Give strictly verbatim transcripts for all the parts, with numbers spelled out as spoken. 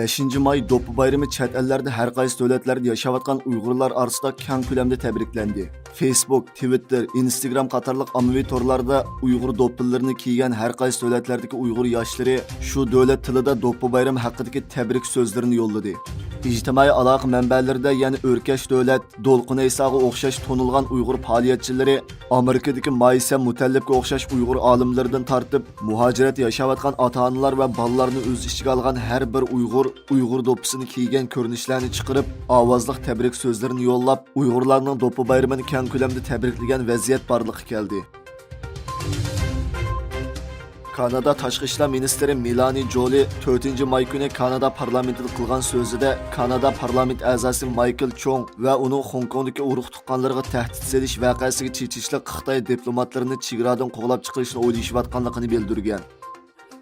بەشىنچى ماي دوپپا بايرىمى چەت ئەللەردە ھەر قايسى دۆلەتلەردە ياشاۋاتقان ئۇيغۇرلار ئارىسىدا كەڭ كۆلەمدە تەبرىكلەندى. فېيسبۇك، تىۋىتتېر، ئىنستاگرام قاتارلىق ئاممىۋى تورلاردا ئۇيغۇر دوپپىلىرىنى كىيگەن ھەر قايسى دۆلەتلەردىكى ئۇيغۇر ياشلىرى شۇ دۆلەت تىلىدا دوپپا بايرىمى ھەققىدىكى تەبرىك سۆزلىرىنى يوللىدى. ئىجتىمائىي ئالاقە مەنبەلىرىدە يەنە ئۆركەش دۆلەت، دولقۇن ئەيساغا ئوخشاش تونۇلغان ئۇيغۇر پائالىيەتچىلىرى، ئامېرىكىدىكى مايسەم مۇتەللىپكە ئوخشاش ئۇيغۇر ئالىملىرىدىن تارتىپ، مۇھاجىرەت ياشاۋاتقان ئاتا-ئانىلار ۋە بالىلارنى ئۆز ئىچىگە ئالغان ھەر بىر ئۇيغۇر، ئۇيغۇر دوپپىسىنى كىيگەن كۆرۈنۈشلەرنى چىقىرىپ، ئاۋازلىق تەبرىك سۆزلىرىنى يوللاپ، ئۇيغۇرلارنىڭ دوپپا بايرىمىنى كەڭ كۆلەمدە تەبرىكلىگەن ۋەزىيەت بارلىققا كەلدى. كانادا تاشقى ئىشلار مىنىستىرى مېلانى جولى تۆتىنچى ماي كۈنى كانادا پارلامېنتىدا قىلغان سۆزىدە، كانادا پارلامېنت ئەزاسى مايكل چوڭ ۋە ئۇنىڭ خوڭكوڭدىكى ئۇرۇق تۇغقانلىرىغا تەھدىت سېلىش ۋەقەسىگە چېتىشلىق خىتاي دىپلوماتلىرىنى چېگرادىن قوغلاپ چىقىرىشنى ئويلىشىۋاتقانلىقىنى بىلدۈرگەن.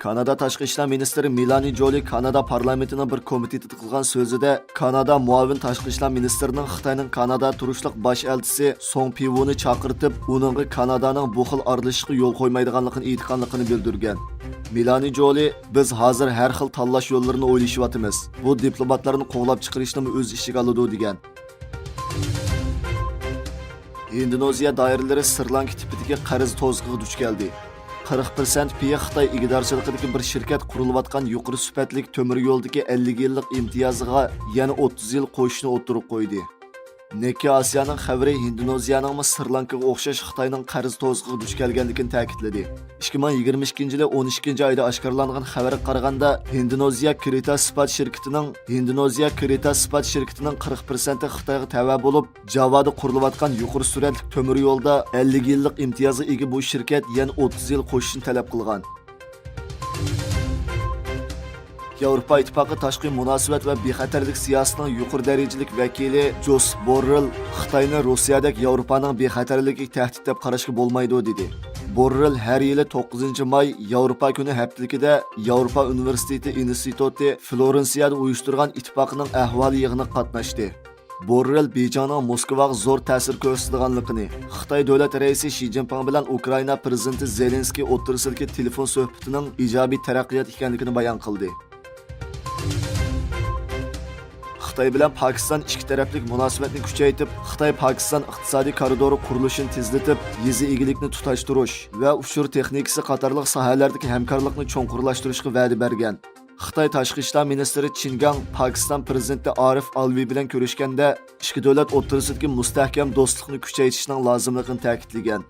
كانادا تاشقى ئىشلار مىنىستىرى مېلانى جولى كانادا پارلامېنتىنىڭ بىر كومىتېتىدا قىلغان سۆزىدە، كانادا مۇئاۋىن تاشقى ئىشلار مىنىستىرىنىڭ خىتاينىڭ كانادا تۇرۇشلۇق باش ئەلچىسى سوڭ پىۋۇنى چاقىرتىپ، ئۇنىڭغا كانادانىڭ بۇ خىل ئارىلىشىشقا يول قويمايدىغانلىقىنى ئېيتقانلىقىنى بىلدۈرگەن. مېلانى جولى، بىز ھازىر ھەر خىل تاللاش يوللىرىنى ئويلىشىۋاتىمىز. بۇ دىپلوماتلارنى قوغلاپ چىقىرىشنىمۇ ئۆز ئىچىگە ئالىدۇ، دېگەن. ھىندونېزىيە دائىرىلىرى سرى لانكا تىپىدىكى قەرز توزۇقىغا دۇچ كەلدى. قىرىق پىرسەنت پېيى خىتاي ئىگىدارچىلىقىدىكى بىر شىركەت قۇرۇلۇۋاتقان يۇقىرى سۈپەتلىك تۆمۈر يولدىكى ئەللىك يىللىق ئىمتىيازىغا يەنە ئوتتۇز يىل قوشۇشنى ئوتتۇرىغا قويدى. نىككېي ئاسىيانىڭ خەۋىرى ھىندونېزىيەنىڭمۇ سرى لانكىغا ئوخشاش خىتاينىڭ قەرز توزۇقىغا دۇچ كەلگەنلىكىنى تەكىتلىدى. ئىككى مىڭ يىگىرمە ئىككىنچى يىلى ئون ئىككىنچى ئايدا ئاشكارىلانغان خەۋەرگە قارىغاندا، ھىندونېزىيە كرېتا ئىسپات شىركىتىنىڭ، ھىندونېزىيە كرېتا ئىسپات شىركىتىنىڭ قىرىق پىرسەنتى خىتايغا تەۋە بولۇپ، جاۋادا قۇرۇلۇۋاتقان يۇقىرى سۈرئەتلىك تۆمۈر يولدا ئەللىك يىللىق ئىمتىيازغا ئىگە بۇ شىركەت يەنە ئوتتۇز يىل قوشۇشنى تەلەپ قىلغان. ياۋروپا ئىتتىپاقى تاشقى مۇناسىۋەت ۋە بىخەتەرلىك سىياسىتىنىڭ يۇقىرى دەرىجىلىك ۋەكىلى جوس بوررېل خىتاينى روسىيەدەك ياۋروپانىڭ بىخەتەرلىكىگە تەھدىت دەپ قاراشقا بولمايدۇ، دېدى. بوررېل ھەر يىلى توققۇزىنچى ماي ياۋروپا كۈنى ھەپتىلىكىدە ياۋروپا ئۇنىۋېرسىتېتى ئىنستىتۇتى فلورېنسىيەدە ئۇيۇشتۇرغان ئىتتىپاقنىڭ ئەھۋالى يىغىنىغا قاتناشتى. بوررېل بېيجىڭنىڭ موسكۋاغا زور تەسىر كۆرسىتىدىغانلىقىنى، خىتاي دۆلەت رەئىسى شى جىنپىڭ بىلەن ئۇكرائىنا پىرېزىدېنتى زېلېنسكىي ئوتتۇرىسىدىكى تېلېفون سۆھبىتىنىڭ ئىجابىي تەرەققىيات ئىكەنلىكىنى بايان قىلدى. خىتاي بىلەن پاكىستان ئىككى تەرەپلىك مۇناسىۋەتنى كۈچەيتىپ، خىتاي پاكىستان ئىقتىسادىي كارىدورى قۇرۇلۇشىنى تېزلىتىپ، يېزا ئىگىلىكنى تۇتاشتۇرۇش ۋە ئۇچۇر تېخنىكىسى قاتارلىق ساھەلەردىكى ھەمكارلىقنى چوڭقۇرلاشتۇرۇشقا ۋەدە بەرگەن. خىتاي تاشقى ئىشلار مىنىستىرى چېن گاڭ پاكىستان پىرېزىدېنتى ئارىف ئالۋى بىلەن كۆرۈشكەندە، ئىككى دۆلەت ئوتتۇرىسىدىكى مۇستەھكەم دوستلۇقنى كۈچەيتىشنىڭ لازىملىقىنى تەكىتلىگەن.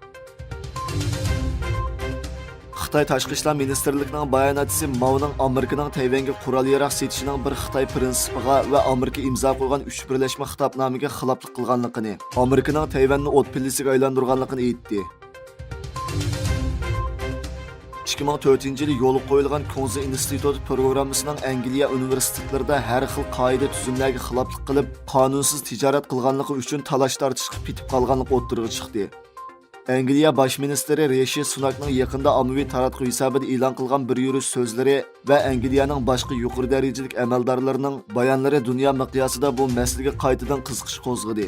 خىتاي تاشقى ئىشلار مىنىستىرلىكىنىڭ باياناتچىسى ماۋنىڭ ئامېرىكىنىڭ تەيۋەنگە قورال ياراغ سېتىشىنىڭ بىر خىتاي پىرىنسىپىغا ۋە ئامېرىكا ئىمزا قويغان ئۈچ بىرلەشمە خىتابنامىگە خىلاپلىق قىلغانلىقىنى، ئامېرىكىنىڭ تەيۋەننى ئوت پىللىسىگە ئايلاندۇرغانلىقىنى ئېيتتى. ئىككى مىڭ تۆتىنچى يىلى يولغا قويۇلغان كۇڭزى ئىنستىتۇتى پروگراممىسىنىڭ ئەنگلىيە ئۇنىۋېرسىتېتلىرىدا ھەر خىل قائىدە تۈزۈملەرگە خىلاپلىق قىلىپ، قانۇنسىز تىجارەت قىلغانلىقى ئۈچۈن تالاش تارتىشقا پېتىپ قالغانلىقى ئوتتۇرىغا چىقتى. ئەنگلىيە باش مىنىستىرى رىشى سۇناكنىڭ يېقىندا ئاممىۋى تاراتقۇ ھېسابىدا ئېلان قىلغان بىر يۈرۈش سۆزلىرى ۋە ئەنگلىيەنىڭ باشقا يۇقىرى دەرىجىلىك ئەمەلدارلىرىنىڭ بايانلىرى دۇنيا مىقياسىدا بۇ مەسىلىگە قايتىدىن قىزىقىش قوزغىدى.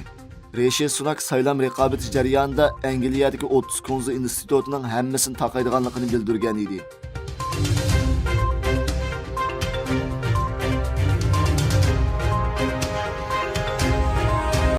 رىشى سۇناك سايلام رىقابىتى جەريانىدا ئەنگلىيەدىكى ئوتتۇز كۇڭزى ئىنستىتۇتىنىڭ ھەممىسىنى تاقايدىغانلىقىنى بىلدۈرگەن ئىدى.